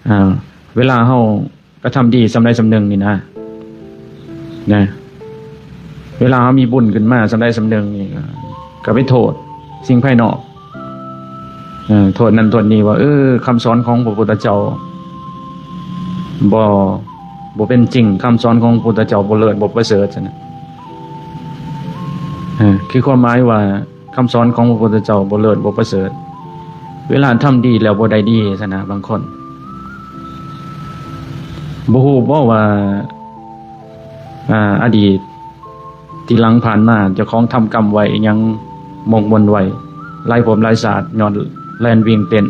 ອ່າ ເວລາເຮົາກະທຳດີສ່ຳໃດສ່ຳໜຶ່ງນີ້ນະ ນະ ເວລາເຮົາມີບຸນຂຶ້ນມາສ່ຳໃດສ່ຳໜຶ່ງນີ້ ກໍໄປໂທດສິ່ງພາຍນອກ ເອີ ໂທດນັ້ນໂທດນີ້ວ່າ ເອີ ຄຳສອນຂອງພະພຸດທະເຈົ້າບໍ່ ບໍ່ເປັນຈິງ, ຄຳສອນຂອງພະພຸດທະເຈົ້າບໍ່ເລີດ ບໍ່ປະເສີດ ຊັ້ນນະ. ເອີ ຄືຄວາມໝາຍວ່າ ຄຳສອນຂອງພະພຸດທະເຈົ້າບໍ່ເລີດ ບໍ່ປະເສີດ. ເວລາທຳດີແລ້ວບໍ່ໄດ້ດີ ຊັ້ນນະ ບາງຄົນ. ບໍ່ຮູ້ບໍວ່າ ອາ ອະດີດ ທີ່ຫຼັງຜ່ານມາ ເຈົ້າຂອງທຳກຳໄວ້ອີ່ຫຍັງໝົກໝົນໄວ້ ຫຼາຍພົບຫຼາຍຊາດ ຍ້ອນແລ່ນວິ່ງເຕັ້ນ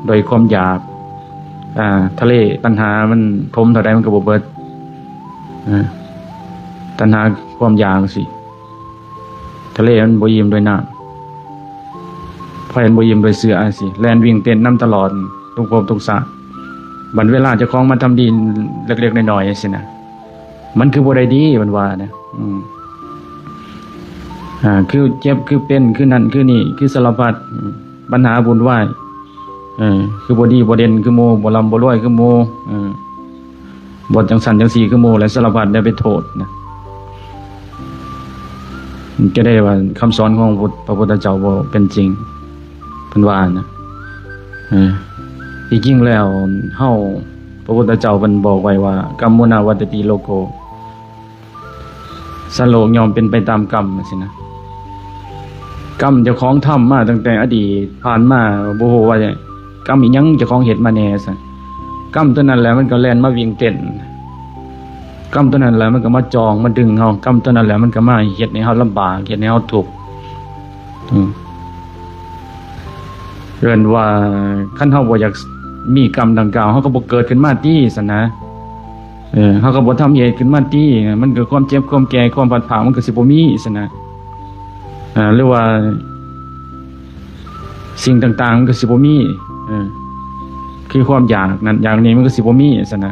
ດ້ວຍຄວາມຢາກ. ອາ ທະເລຕັນຫາມັນຖົມເທົ່າໃດມັນກໍບໍ່ເບິດ ອາ ຕັນຫາຄວາມຢາກຊີ້ ທະເລມັນບໍ່ອີ່ມດ້ວຍນ້ຳ ໄຟມັນບໍ່ອີ່ມດ້ວຍເຊື້ອຊີ້ ແລ່ນວິ່ງເຕັ້ນນຳຕະຫຼອດ ທຸກພົບທຸກຊາດ. ບັດເວລາເຈົ້າຂອງມາທຳດີເລັກໆນ້ອຍໆຊີ້ນະ ມັນຄືບໍ່ໄດ້ດີ ເພິ່ນວ່ານະ ອືມ ອ່າ ຄືເຈັບ ຄືເປັນ ຄືນັ້ນ ຄືນີ້ ຄືສາລະພັດ ອືມ ບັນຫາວຸ່ນວາຍ ເອີ ຄືບໍ່ດີບໍ່ເດັ່ນຄືໝູ່ ບໍ່ລ່ຳບໍ່ລວຍຄືໝູ່ ເອີ ບໍ່ຈັ່ງຊັ້ນຈັ່ງຊີ້ຄືໝູ່ ແລະ ສາລະພັດແນວໄປໂທດນະ. ຈະໄດ້ວ່າຄຳສອນຂອງພະພຸດ ພະພຸດທະເຈົ້າບໍ່ເປັນຈິງ ເພິ່ນວ່ານະ. ເອີ ທີ່ຈິງແລ້ວເຮົາ ພະພຸດທະເຈົ້າເພິ່ນບອກໄວ້ວ່າ ກຳມຸນາວັດຕະຕິໂລໂກ ສັດໂລກຍ່ອມເປັນໄປຕາມກຳ ຈັ່ງຊີ້ນະ. ກຳເຈົ້າຂອງທຳມາຕັ້ງແຕ່ອະດີດຜ່ານມາ ບໍ່ຮູ້ວ່າກຳອີ່ຫຍັງເຈົ້າຂອງເຮັດມາແດ່ຊັ້ນ. ກຳຕົວນັ້ນແຫຼະມັນກໍແລ່ນມາວິ່ງເຕັ້ນ ກຳຕົວນັ້ນແຫຼະມັນກໍມາຈ່ອງມາດຶງເຮົາ ກຳຕົວນັ້ນແຫຼະມັນກໍມາເຮັດໃຫ້ເຮົາລຳບາກ ເຮັດໃຫ້ເຮົາທຸກ. ອືມ ເອີ້ນວ່າ ຄັນເຮົາບໍ່ຢາກມີກຳດັ່ງກ່າວ ເຮົາກໍບໍ່ເກີດຂຶ້ນມາຕິ ຊັ້ນນະ. ເອີ ເຮົາກໍບໍ່ທຳເຫດຂຶ້ນມາຕິ ມັນກໍຄວາມເຈັບ ຄວາມແກ່ ຄວາມພັດພາກ ມັນກໍຊິບໍ່ມີ ຊັ້ນນະ. ເອີ ຫຼືວ່າສິ່ງຕ່າງໆ ມັນກໍຊິບໍ່ມີ ເອີ ຄືຄວາມຢາກນັ້ນຢາກນີ້ ມັນກໍຊິບໍ່ມີ ຊັ້ນນະ.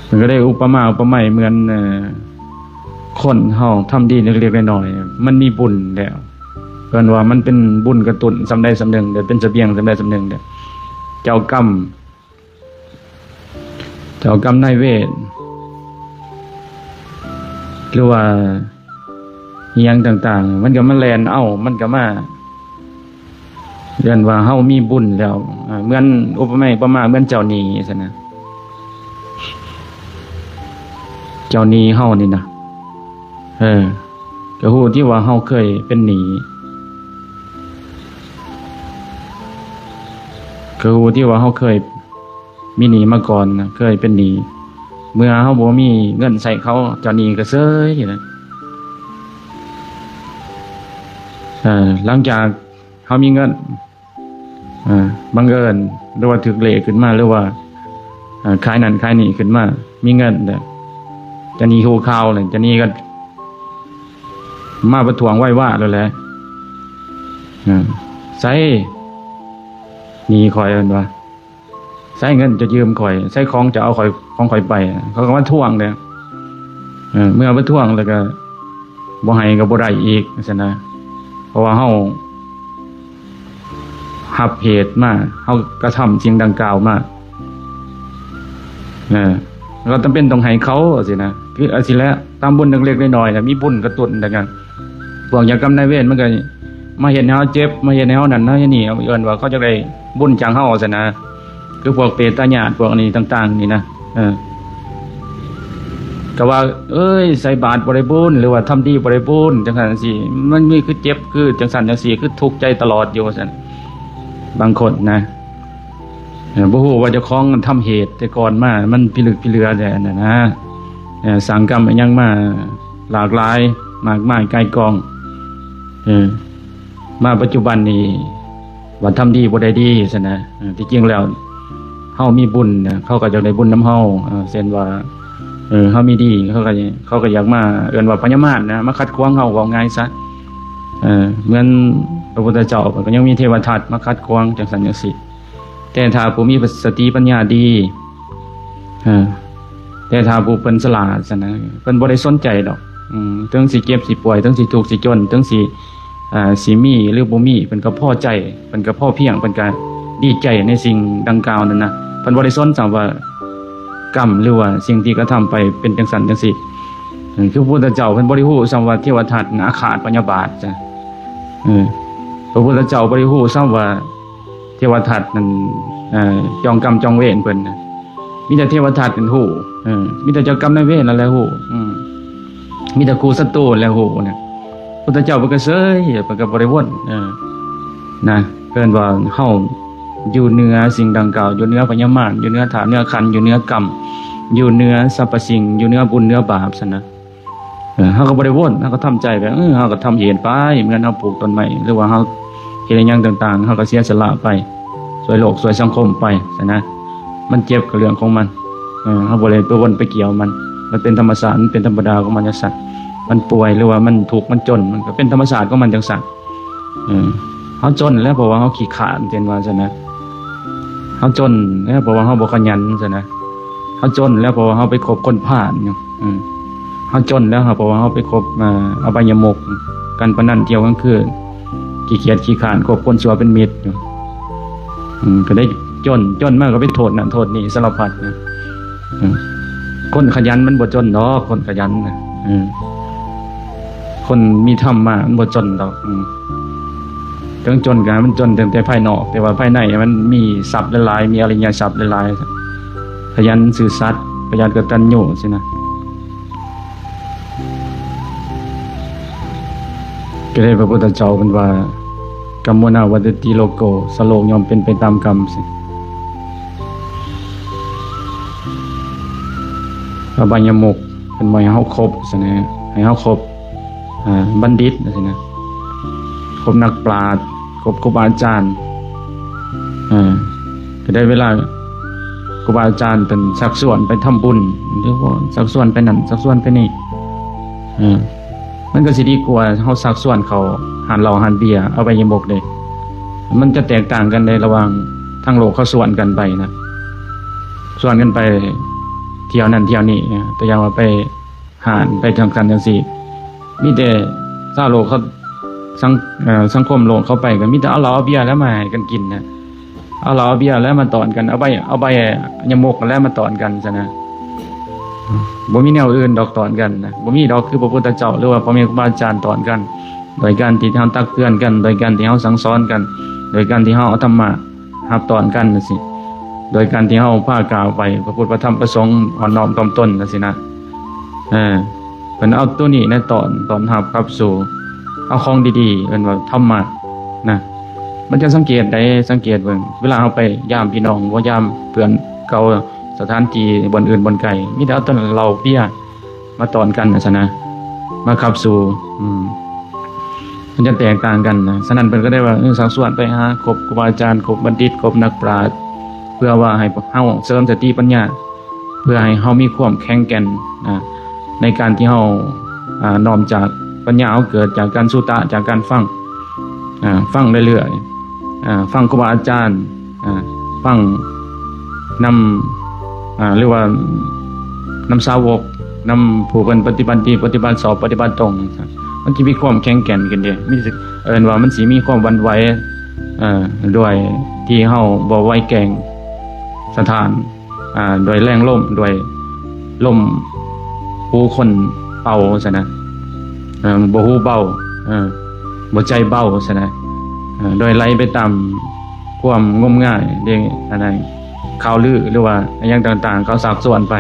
ເພິ່ນກໍໄດ້ອຸປະມາອຸປະໄມເໝືອນ ເອີ ຄົນເຮົາທຳດີເລັກໆນ້ອຍໆ ມັນມີບຸນແລ້ວ ເອີ້ນວ່າມັນເປັນບຸນກະຕຸ້ນສ່ຳໃດສ່ຳໜຶ່ງ ແລະ ເປັນສະບຽງສ່ຳໃດສ່ຳໜຶ່ງ ແລະ ເຈົ້າກຳ ເຈົ້າກຳນາຍເວນ ຫຼືວ່າອີ່ຫຍັງຕ່າງໆ ມັນກໍມາແລ່ນເອົາ ມັນກໍມາ ເອີ້ນວ່າເຮົາມີບຸນແລ້ວ ເໝືອນ ອຸປະໄມອຸປະມາເໝືອນເຈົ້າໜີ້ຊັ້ນນະ ເຈົ້າໜີ້ເຮົານີ້ນະ ເອີ ກໍຮູ້ຕິວ່າເຮົາເຄີຍເປັນໜີ້ ກໍຮູ້ຕິວ່າເຮົາເຄີຍມີໜີ້ມາກ່ອນ ເຄີຍເປັນໜີ້ ເມື່ອເຮົາບໍ່ມີເງິນໃຫ້ເຂົາ ເຈົ້າໜີ້ກໍເຊີຍຢູ່ນະ. ເອີ ຫຼັງຈາກເຮົາມີເງິນ ອ່າ ບັງເອີນ ຫຼືວ່າຖືກເລກຂຶ້ນມາ ຫຼືວ່າ ອ່າ ຂາຍນັ້ນຂາຍນີ້ຂຶ້ນມາ ມີເງິນແລ້ວ ຈະໜີ້ຮູ້ຂ່າວແລ້ວ ຈະໜີ້ກໍມາປະທ້ວງໄຫວ້ຫວາໂລດແຫຼະ ອ່າ ໃສໜີ້ຂ້ອຍ ເພິ່ນວ່າ ໃສເງິນຈະຢືມຂ້ອຍ ໃສຂອງຈະເອົາຂ້ອຍ ຂອງຂ້ອຍໄປ ເຂົາກໍມາທວງເດ້ ເອີ ເມື່ອມາທວງແລ້ວກໍ ບໍ່ໃຫ້ກໍບໍ່ໄດ້ອີກ ຈັ່ງຊີ້ນະ ເພາະວ່າເຮົາຮັບເຫດມາ ເຮົາກະທຳສິ່ງດັ່ງກ່າວມາ ເອີ ກໍຈຳເປັນຕ້ອງໃຫ້ເຂົາ ຈັ່ງຊີ້ນະ ຄືອັນຊີ້ແຫຼະ ຕາມບຸນເລັກໆນ້ອຍໆນະ ມີບຸນກະຕຸ້ນດັ່ງນັ້ນ ພວກເຈົ້າກຳນາຍເວນມັນກໍມາເຮັດໃຫ້ເຮົາເຈັບ ມາເຮັດໃຫ້ເຮົານັ້ນເຮົາເຮັດນີ້ ເອີ້ນວ່າເຂົາຢາກໄດ້ບຸນຈາກເຮົາ ຈັ່ງຊີ້ນະ. ຄືພວກເປຕະຍາດພວກນີ້ຕ່າງໆນີ້ນະ ເອີ ກໍວ່າ ເອີຍ ໃສ່ບາດບໍ່ໄດ້ບຸນ ຫຼືວ່າທຳດີບໍ່ໄດ້ບຸນ ຈັ່ງຊັ້ນຈັ່ງຊີ້ ມັນມີຄືເຈັບ ຄືຈັ່ງຊັ້ນຈັ່ງຊີ້ ຄືທຸກໃຈຕະຫຼອດຢູ່ ວ່າຊັ້ນ ບາງຄົນນະ ເອີ ບໍ່ຮູ້ວ່າເຈົ້າຂອງມັນທຳເຫດແຕ່ກ່ອນມາ ມັນພິລຶກພິເຫຼືອແທ້ນັ້ນນະ ເອີ ສ້າງກຳອີ່ຫຍັງມາຫຼາກຫຼາຍ ມາກມາຍກ່າຍກອງ ເອີ ມາປັດຈຸບັນນີ້ວ່າທຳດີບໍ່ໄດ້ດີຊັ້ນນະ ເອີ ທີ່ຈິງແລ້ວເຮົາມີບຸນນະ ເຂົາກໍຢາກໄດ້ບຸນນຳເຮົາ ເອີ ເຊັ່ນວ່າ ເອີ ເຮົາມີດີ ເຂົາກໍ ເຂົາກໍຢາກມາ ເອີ້ນວ່າພະຍາມາດນະ ມາຂັດຂວາງເຮົາ ເວົ້າງ່າຍຊະ ເອີ ເໝືອນພະພຸດທະເຈົ້າເພິ່ນກໍຍັງມີເທວະທັດມາຂັດຂວາງ ຈັ່ງຊັ້ນຈັ່ງຊີ້ ແຕ່ຖ້າຜູ້ມີສະຕິປັນຍາດີ ເອີ ແຕ່ຖ້າຜູ້ເພິ່ນສະຫຼາດຊັ້ນນະ ເພິ່ນບໍ່ໄດ້ສົນໃຈດອກ ເຖິງຊິເຈັບຊິປ່ວຍ ເຖິງຊິທຸກຊິຈົນ ເຖິງຊິ ອ່າ ຊິມີຫຼືບໍ່ມີ ເພິ່ນກໍພໍໃຈ ເພິ່ນກໍພໍພຽງ ເພິ່ນກໍ ດີໃຈໃນສິ່ງດັ່ງກ່າວນັ້ນນະ. ເພິ່ນບໍ່ໄດ້ສົນຊ້ຳວ່າກຳ ຫຼືວ່າສິ່ງທີ່ກະທຳໄປເປັນຈັ່ງຊັ້ນຈັ່ງຊີ້. ເອີ ຄືພະພຸດທະເຈົ້າເພິ່ນບໍ່ໄດ້ຮູ້ຊ້ຳວ່າເທວະທັດນະອາຄາດພະຍາບາດຊະ. ເອີ ພະພຸດທະເຈົ້າບໍ່ໄດ້ຮູ້ຊ້ຳວ່າເທວະທັດນັ້ນ ເອີ ຈອງກຳຈອງເວນເພິ່ນນະ. ມີແຕ່ເທວະທັດເພິ່ນຮູ້ ເອີ ມີແຕ່ເຈົ້າກຳນາຍເວນນັ້ນແຫຼະຮູ້ ເອີ ມີແຕ່ຄູ່ສັດຕູແຫຼະຮູ້ນະ. ພຸດທະເຈົ້າເພິ່ນກໍເຊີຍ ເພິ່ນກໍບໍ່ໄດ້ວົນ ເອີ ນະ. ເອີ້ນວ່າເຮົາຢູ່ເໜືອສິ່ງດັ່ງກ່າວ ຢູ່ເໜືອພະຍາມານ ຢູ່ເໜືອທາດເໜືອຂັນ ຢູ່ເໜືອກຳ ຢູ່ເໜືອສັບພະສິ່ງ ຢູ່ເໜືອບຸນເໜືອບາບຊັ້ນນະ. ເອີ ເຮົາກໍບໍ່ໄດ້ວົນ ເຮົາກໍທຳໃຈແບບ ເອີ ເຮົາກໍທຳເຫດໄປ ເໝືອນເຮົາປູກຕົ້ນໄມ້ ຫຼືວ່າເຮົາເຮັດອີ່ຫຍັງຕ່າງໆ ເຮົາກໍເສຍສະຫຼະໄປ ຊ່ວຍໂລກຊ່ວຍສັງຄົມໄປຊັ້ນນະ. ມັນເຈັບກໍເລື່ອງຂອງມັນ ເອີ ເຮົາບໍ່ໄດ້ໄປວົນໄປກ່ຽວມັນ ມັນເປັນທຳມະຊາດ ມັນເປັນທຳມະດາຂອງມັນຈັ່ງຊັ້ນ. ມັນປ່ວຍ ຫຼືວ່າມັນທຸກມັນຈົນ ມັນກໍເປັນທຳມະຊາດຂອງມັນຈັ່ງຊັ້ນ. ເອີ ເຮົາຈົນແລ້ວ ເພາະວ່າເຮົາຂີ້ຄ້ານ ເຊັ່ນວ່າຊັ້ນນະ. ເຮົາຈົນແລ້ວ ເພາະວ່າເຮົາບໍ່ຂະຫຍັນຊັ້ນນະ. ເຮົາຈົນແລ້ວ ເພາະວ່າເຮົາໄປຄົບຄົນພານຢູ່. ເອີ ເຮົາຈົນແລ້ວ ເພາະວ່າເຮົາໄປຄົບ ອາ ອະບາຍະມຸກ ການພະນັນ ທ່ຽວກາງຄືນ ຂີ້ຂຽດຂີ້ຄ້ານ ຄົບຄົນຊົ່ວເປັນມິດຢູ່. ເອີ ກໍໄດ້ຈົນ ຈົນມາກໍໄປໂທດນັ້ນໂທດນີ້ສາລະພັດນະ. ເອີ ຄົນຂະຫຍັນມັນບໍ່ຈົນດອກ ຄົນຂະຫຍັນນະ. ເອີ ຄົນມີທຳມາມັນບໍ່ຈົນດອກ. ເຖິງຈົນກໍໃຫ້ມັນຈົນຕັ້ງແຕ່ພາຍນອກ ແຕ່ວ່າພາຍໃນໃຫ້ມັນມີຊັບຫຼາຍໆ ມີອະລິຍະຊັບຫຼາຍໆ ຂະຫຍັນ ຊື່ສັດ ປະຢັດ ກະຕັນຍູ ຊີ້ນະ. ກໍໄດ້ພະພຸດທະເຈົ້າເພິ່ນວ່າ ກຳມຸນາວັດຕະຕິໂລໂກ ສະໂລກຍ່ອມເປັນໄປຕາມກຳ ອະບາຍະມຸກ ເພິ່ນບໍ່ໃຫ້ເຮົາຄົບຊັ້ນນະ ໃຫ້ເຮົາຄົບ ອ່າ ບັນດິດຈັ່ງຊີ້ນະ ຄົບນັກປາດ ຄົບຄູບາອາຈານ. ເອີ ກໍໄດ້ເວລາຄູບາອາຈານເພິ່ນຊັກຊວນໄປທຳບຸນ ຫຼືວ່າຊັກຊວນໄປນັ້ນຊັກຊວນໄປນີ້ ເອີ ມັນກໍຊິດີກວ່າເຮົາຊັກຊວນເຂົ້າຮ້ານເຫຼົ້າຮ້ານເບຍ ອະບາຍະມຸກເດ້. ມັນຈະແຕກຕ່າງກັນໃດ ລະຫວ່າງທາງໂລກເຂົາຊວນກັນໄປນະ ຊວນກັນໄປທ່ຽວນັ້ນທ່ຽວນີ້ ຕົວຢ່າງວ່າໄປ ຮ້ານໄປຈັ່ງຊັ້ນຈັ່ງຊີ້ ມີແຕ່ຊາວໂລກເຂົາ ສັງ ເອີ ສັງຄົມໂລກເຂົາໄປ ກໍມີແຕ່ເອົາເຫຼົ້າເອົາເບຍແລ້ວມາໃຫ້ກັນກິນນະ ເອົາເຫຼົ້າເອົາເບຍແລ້ວມາຕ້ອນກັນ ເອົາໃບ ເອົາໃບຍະມຸກແລ້ວມາຕ້ອນກັນຊັ້ນນະ. ບໍ່ມີແນວອື່ນດອກຕ້ອນກັນນະ ບໍ່ມີດອກ ຄືພະພຸດທະເຈົ້າ ຫຼືວ່າພໍ່ແມ່ຄູບາອາຈານຕ້ອນກັນ ໂດຍການທີ່ເຮົາຕັກເຕືອນກັນ ໂດຍການທີ່ເຮົາສັ່ງສອນກັນ ໂດຍການທີ່ເຮົາເອົາທຳມະ ຮັບຕ້ອນກັນຈັ່ງຊີ້ ໂດຍການທີ່ເຮົາພາກ້າວໄປ ພະພຸດ ພະທຳ ພະສົງ ອ່ອນນ້ອມຖ່ອມຕົນຈັ່ງຊີ້ນະ. ເອີ ເພິ່ນເອົາໂຕນີ້ນະ ຕ້ອນ ຕ້ອນຮັບຂັບສູ່ ເອົາຂອງດີໆ ເອີ້ນວ່າທຳມະນະ. ມັນຈະສັງເກດໄດ້ ສັງເກດເບິ່ງ ເວລາເຮົາໄປຢາມພີ່ນ້ອງ ບໍ່ຢາມເພື່ອນເກົ່າ ສະຖານທີ່ບ່ອນອື່ນບ່ອນໄກ ມີແຕ່ເອົາແຕ່ເຫຼົ້າເບຍ ມາຕ້ອນກັນຊັ້ນນະ ມາຂັບສູ່ ອືມ ມັນຈະແຕກຕ່າງກັນນະ. ສະນັ້ນເພິ່ນກໍໄດ້ວ່າ ເອີ ຊັກຊວນໄປຫາຄົບຄູບາອາຈານ ຄົບບັນດິດ ຄົບນັກປາດ ເພື່ອວ່າໃຫ້ເຮົາເສີມສະຕິປັນຍາ ເພື່ອໃຫ້ເຮົາມີຄວາມແຂງແກ່ນ ອາ ໃນການທີ່ເຮົາ ອາ ນ້ອມຈາກ ປັນຍາເຮົາເກີດຈາກການສຸຕະ ຈາກການຟັງ ອາ ຟັງເລື້ອຍໆ ອາ ຟັງຄູບາອາຈານ ອາ ຟັງນຳ ອາ ຫຼືວ່ານຳສາວົກ ນຳຜູ້ເພິ່ນປະຕິບັດດີ ປະຕິບັດຊອບ ປະຕິບັດຕົງ ມັນຈະມີຄວາມແຂງແກ່ນຂຶ້ນເດ້ ມີ ເອີ້ນວ່າມັນຊິມີຄວາມຫວັ່ນໄຫວ ເອີ ດ້ວຍທີ່ເຮົາບໍ່ໄຫວແກ່ງສະຖານ ອາ ດ້ວຍແຮງລົມ ດ້ວຍລົມຫູຄົນເປົ່າຊັ້ນນະ ເອີ ບໍ່ຫູເບົາ ເອີ ບໍ່ໃຈເບົາຊັ້ນນະ ເອີ ໂດຍໄຫຼໄປຕາມຄວາມງົມງາຍເດ້ ອັນນັ້ນ ຂ່າວລື ຫຼືວ່າອີ່ຫຍັງຕ່າງໆ ເຂົາຊັກຊວນໄປ.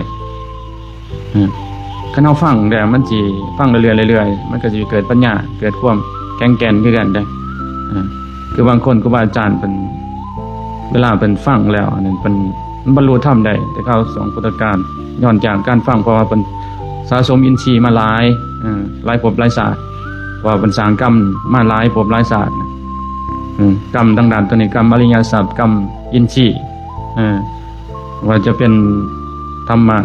ເອີ ຄັນເຮົາຟັງແລ້ວ ມັນຊິຟັງເລື້ອຍໆ ເລື້ອຍໆ ມັນກໍຊິເກີດປັນຍາ ເກີດຄວາມແຂງແກ່ນຄືກັນເດ້. ເອີ ຄືບາງຄົນ ຄູບາອາຈານເພິ່ນ ເວລາເພິ່ນຟັງແລ້ວ ອັນນັ້ນເພິ່ນ ມັນບັນລຸທຳໄດ້ ແຕ່ຄາວສອງພຸດທະການ ຍ້ອນຈາກການຟັງ ເພາະວ່າເພິ່ນສະສົມອິນຊີມາຫຼາຍ ເອີ ຫຼາຍພົບຫຼາຍຊາດ ເພາະວ່າເພິ່ນສ້າງກຳມາຫຼາຍພົບຫຼາຍຊາດ ເອີ ກຳທາງດ້ານຕົວນີ້ ກຳອະລິຍະຊັບ ກຳອິນຊີ ເອີ ວ່າຈະເປັນທຳມະ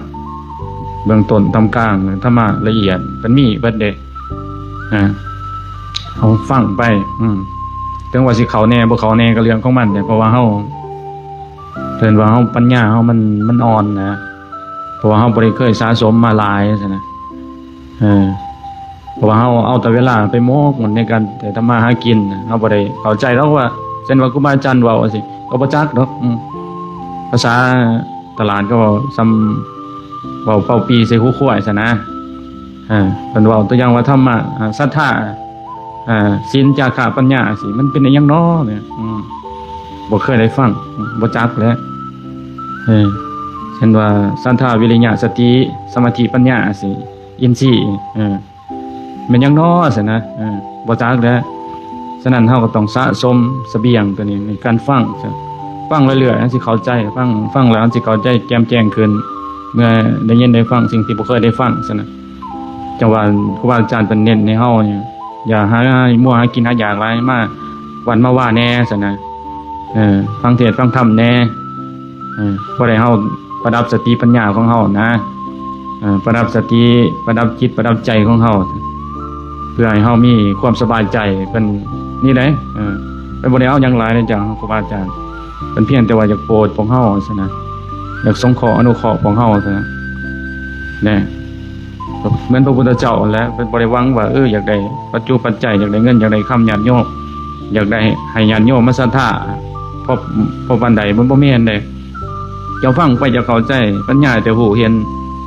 ເບື້ອງຕົ້ນ ທຳກາງ ທຳມະລະອຽດ ເພິ່ນມີເບິດເດ້. ອາ ເຮົາຟັງໄປ ອືມ ເຖິງວ່າຊິເຂົ້າແດ່ບໍ່ເຂົ້າແດ່ກໍເລື່ອງຂອງມັນແຫຼະ ເພາະວ່າເຮົາ ເອີ້ນວ່າເຮົາ ປັນຍາເຮົາມັນ ມັນອ່ອນນະ ເພາະວ່າເຮົາບໍ່ໄດ້ເຄີຍສະສົມມາຫຼາຍຊັ້ນນະ ເອີ ເພາະວ່າເຮົາເອົາແຕ່ເວລາໄປໝົກໝຸ່ນໃນການແຕ່ທຳມາຫາກິນ ເຮົາບໍ່ໄດ້ເຂົ້າໃຈດອກວ່າ ເຊັ່ນວ່າຄູບາອາຈານເວົ້າວ່າຊີ້ ກໍບໍ່ຈັກດອກ. ອືມ ພາສາຕະຫຼາດກໍເວົ້າສ່ຳເວົ້າເປົ່າປີໃສ່ຫູຄວາຍຊັ້ນນະ. ເອີ ເພິ່ນເວົ້າຕົວຢ່າງວ່າ ທຳມະ ອາ ສັດທາ ອາ ສິນ ຈາຄະ ປັນຍາ ຈັ່ງຊີ້ ມັນເປັນອີ່ຫຍັງນໍເນຍ? ອືມ ບໍ່ເຄີຍໄດ້ຟັງ ອືມ ບໍ່ຈັກແຫຼະ. ເອີ ເຊັ່ນວ່າ ສັດທາ ວິລິຍະ ສະຕິ ສະມາທິ ປັນຍາ ຈັ່ງຊີ້ ອິນຊີ ເອີ ແມ່ນຫຍັງນໍຊັ້ນນະ? ເອີ ບໍ່ຈັກແຫຼະ. ສະນັ້ນເຮົາກໍຕ້ອງສະສົມສະບຽງຕົວນີ້ໃນການຟັງ ຟັງເລື້ອຍໆ ເຮົາຊິເຂົ້າໃຈ ຟັງ ຟັງແລ້ວເຮົາຊິເຂົ້າໃຈແຈ່ມແຈ້ງຂຶ້ນ ເມື່ອໄດ້ຍິນໄດ້ຟັງສິ່ງທີ່ບໍ່ເຄີຍໄດ້ຟັງຊັ້ນນະ. ຈັ່ງວ່າຄູບາອາຈານເພິ່ນເນັ້ນໃຫ້ເຮົານີ້ ຢ່າຫາມົວຫາກິນຫາຢາກຫຼາຍ ມາວັດມາວາແດ່ຊັ້ນນະ. ເອີ ຟັງເທດຟັງທຳແດ່ ເອີ ພໍໄດ້ເຮົາປະດັບສະຕິປັນຍາຂອງເຮົານະ ເອີ ປະດັບສະຕິ ປະດັບຈິດ ປະດັບໃຈຂອງເຮົາ ເພື່ອໃຫ້ເຮົາມີຄວາມສະບາຍໃຈ. ເພິ່ນນີ້ເດ້ ເອີ ເພິ່ນບໍ່ໄດ້ເອົາຫຍັງຫຼາຍເດ້ຈາກຄູບາອາຈານ ເພິ່ນພຽງແຕ່ວ່າຢາກໂປດພວກເຮົາຊັ້ນນະ ຢາກສົງເຄາະອະນຸເຄາະພວກເຮົາຊັ້ນນະ ແນ່. ເໝືອນພະພຸດທະເຈົ້າຫັ້ນແຫຼະ ເພິ່ນບໍ່ໄດ້ຫວັງວ່າ ເອີ ຢາກໄດ້ປັດຈຸປັດໄຈ ຢາກໄດ້ເງິນ ຢາກໄດ້ຄຳຍາດໂຍມ ຢາກໄດ້ໃຫ້ຍາດໂຍມມາສັດທາ ເພາະ ເພາະປານໃດ ມັນບໍ່ແມ່ນເດ້. ເຈົ້າຟັງໄປເຈົ້າເຂົ້າໃຈ ປັນຍາເຈົ້າຮູ້ເຫັນ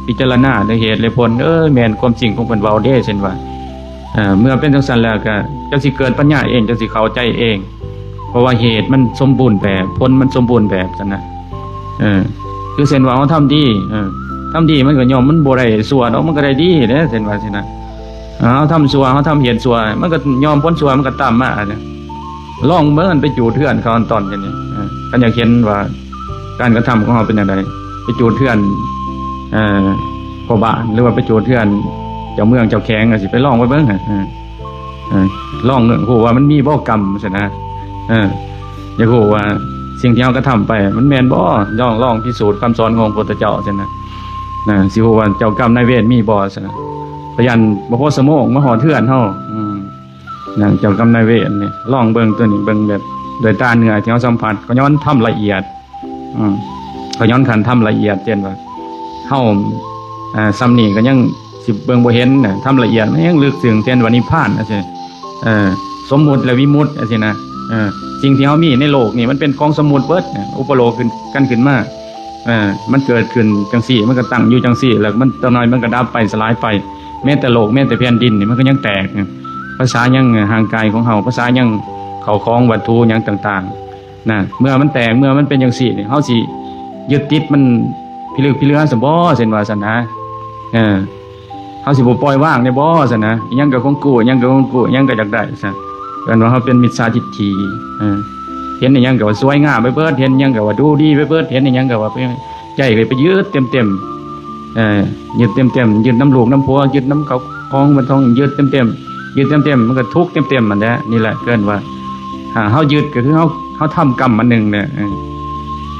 ພິຈາລະນາດ້ວຍເຫດແລະຜົນ ເອີ ແມ່ນຄວາມຈິງຂອງເພິ່ນເວົ້າເດ້ ເຊັ່ນວ່າ ເອີ ເມື່ອເປັນຈັ່ງຊັ້ນແລ້ວ ກໍເຈົ້າຊິເກີດປັນຍາເອງ ເຈົ້າຊິເຂົ້າໃຈເອງ ເພາະວ່າເຫດມັນສົມບູນແບບ ຜົນມັນສົມບູນແບບຊັ້ນນະ. ເອີ ຄືເຊັ່ນວ່າເຮົາທຳດີ ເອີ ທຳດີມັນກໍຍ່ອມມັນບໍ່ໄດ້ຊົ່ວດອກ ມັນກໍໄດ້ດີເດ້ ເຊັ່ນວ່າຊີ້ນະ. ເຮົາທຳຊົ່ວ ເຮົາທຳເຫດຊົ່ວ ມັນກໍຍ່ອມຜົນຊົ່ວມັນກໍຕາມມາ. ລອງເບິ່ງ ໄປຈູດເຮືອນເຂົາຕອນນີ້ ເອີ ຄັນຢາກເຫັນວ່າການກະທຳຂອງເຮົາເປັນຈັ່ງໃດ ໄປຈູດເຮືອນ ເອີ ພໍ່ບ້ານ ຫຼືວ່າໄປຈູດເຮືອນເຈົ້າເມືອງເຈົ້າແຂວງ ກໍຊິໄປລອງໄປເບິ່ງ ເອີ ເອີ ລອງເບິ່ງ ຮູ້ວ່າມັນມີບໍ່ກຳຊັ້ນນະ. ເອີ ຢາກຮູ້ວ່າສິ່ງທີ່ເຮົາກະທຳໄປມັນແມ່ນບໍ່? ລອງ ລອງພິສູດຄຳສອນຂອງພະພຸດທະເຈົ້າຊັ້ນນະ ນະ ຊິຮູ້ວ່າເຈົ້າກຳນາຍເວນມີບໍ່ຊັ້ນນະ. ພະຍານບໍ່ພໍຊົ່ວໂມງມາຮອດເຮືອນເຮົາ ອືມ ນະ ເຈົ້າກຳນາຍເວນນີ້ ລອງເບິ່ງຕົວນີ້ ເບິ່ງແບບດ້ວຍຕາເນື້ອທີ່ເຮົາສຳຜັດ ກໍຍ້ອນທຳລະອຽດ ອືມ ກໍຍ້ອນຄັນທຳລະອຽດ ເຊັ່ນວ່າເຮົາ ອ່າ ສ່ຳນີ້ກໍຍັງຊິເບິ່ງບໍ່ເຫັນນະ ທຳລະອຽດມັນຍັງເລິກເຊິ່ງ ເຊັ່ນວ່ານິບພານຈັ່ງຊີ້ ເອີ ສົມມຸດ ແລະ ວິມຸດ ຈັ່ງຊີ້ນະ. ເອີ ສິ່ງທີ່ເຮົາມີໃນໂລກນີ້ມັນເປັນຂອງສົມມຸດເບິດນະ ອຸປະໂລກຂຶ້ນ ກັນຂຶ້ນມາ ເອີ ມັນເກີດຂຶ້ນຈັ່ງຊີ້ ມັນກໍຕັ້ງຢູ່ຈັ່ງຊີ້ ແລ້ວມັນ ຈັກໜ້ອຍມັນກໍດັບໄປ ສະຫຼາຍໄປ. ແມ້ແຕ່ໂລກ ແມ້ແຕ່ແຜ່ນດິນນີ້ ມັນກໍຍັງແຕກ ພາສາຫຍັງຮ່າງກາຍຂອງເຮົາ ພາສາຫຍັງເຂົ້າຂອງວັດຖຸຫຍັງຕ່າງໆ ນະ ເມື່ອມັນແຕກ ເມື່ອມັນເປັນຈັ່ງຊີ້ນີ້ ເຮົາຊິຍຶດຕິດມັນພິລຶກພິເຫຼືອຊັ້ນບໍ? ເຊັ່ນວ່າຊັ້ນນະ ເອີ ເຮົາຊິບໍ່ປ່ອຍວາງໄດ້ບໍຊັ້ນນະ? ອີ່ຫຍັງກໍຂອງກູ ອີ່ຫຍັງກໍຂອງກູ ອີ່ຫຍັງກໍຢາກໄດ້ຊັ້ນ ເອີ້ນວ່າເຮົາເປັນມິດສາທິດຖິ ເອີ ເຫັນອີ່ຫຍັງກໍວ່າສວຍງາມໄປເບີດ ເຫັນອີ່ຫຍັງກໍວ່າດູດີໄປເບີດ ເຫັນອີ່ຫຍັງກໍວ່າໄປ ໃຈກໍໄປຍຶດເຕັມໆ ເອີ ຍຶດເຕັມໆ ຍຶດນຳລູກນຳຜົວ ຍຶດນຳເຂົ້າຂອງເງິນທອງ ຍຶດເຕັມໆ ຍຶດເຕັມໆ ມັນກໍທຸກເຕັມໆ ຫັ້ນແຫຼະ. ນີ້ແຫຼະເອີ້ນວ່າ ຖ້າເຮົາຍຶດກໍຄືເຮົາ ເຮົາທຳກຳອັນໜຶ່ງແຫຼະ ເອີ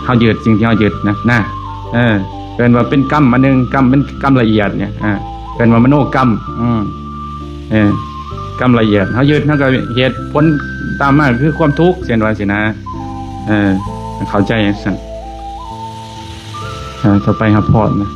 ເຮົາຍຶດສິ່ງທີ່ເຮົາຍຶດນະ ນະ ເອີ ເອີ້ນວ່າເປັນກຳອັນໜຶ່ງ ກຳເປັນກຳລະອຽດນີ້ ເອີ້ນວ່າມະໂນກຳ ອືມ ເອີ ກຳລະອຽດ ເຮົາຍຶດ ເຮົາກໍເຫດຜົນຕາມມາກໍຄືຄວາມທຸກ ເຊັ່ນວ່າຊີ້ນະ ເອີ ເຂົ້າໃຈຈັ່ງຊັ້ນ. ເອີ ຕໍ່ໄປຮັບພອນນະ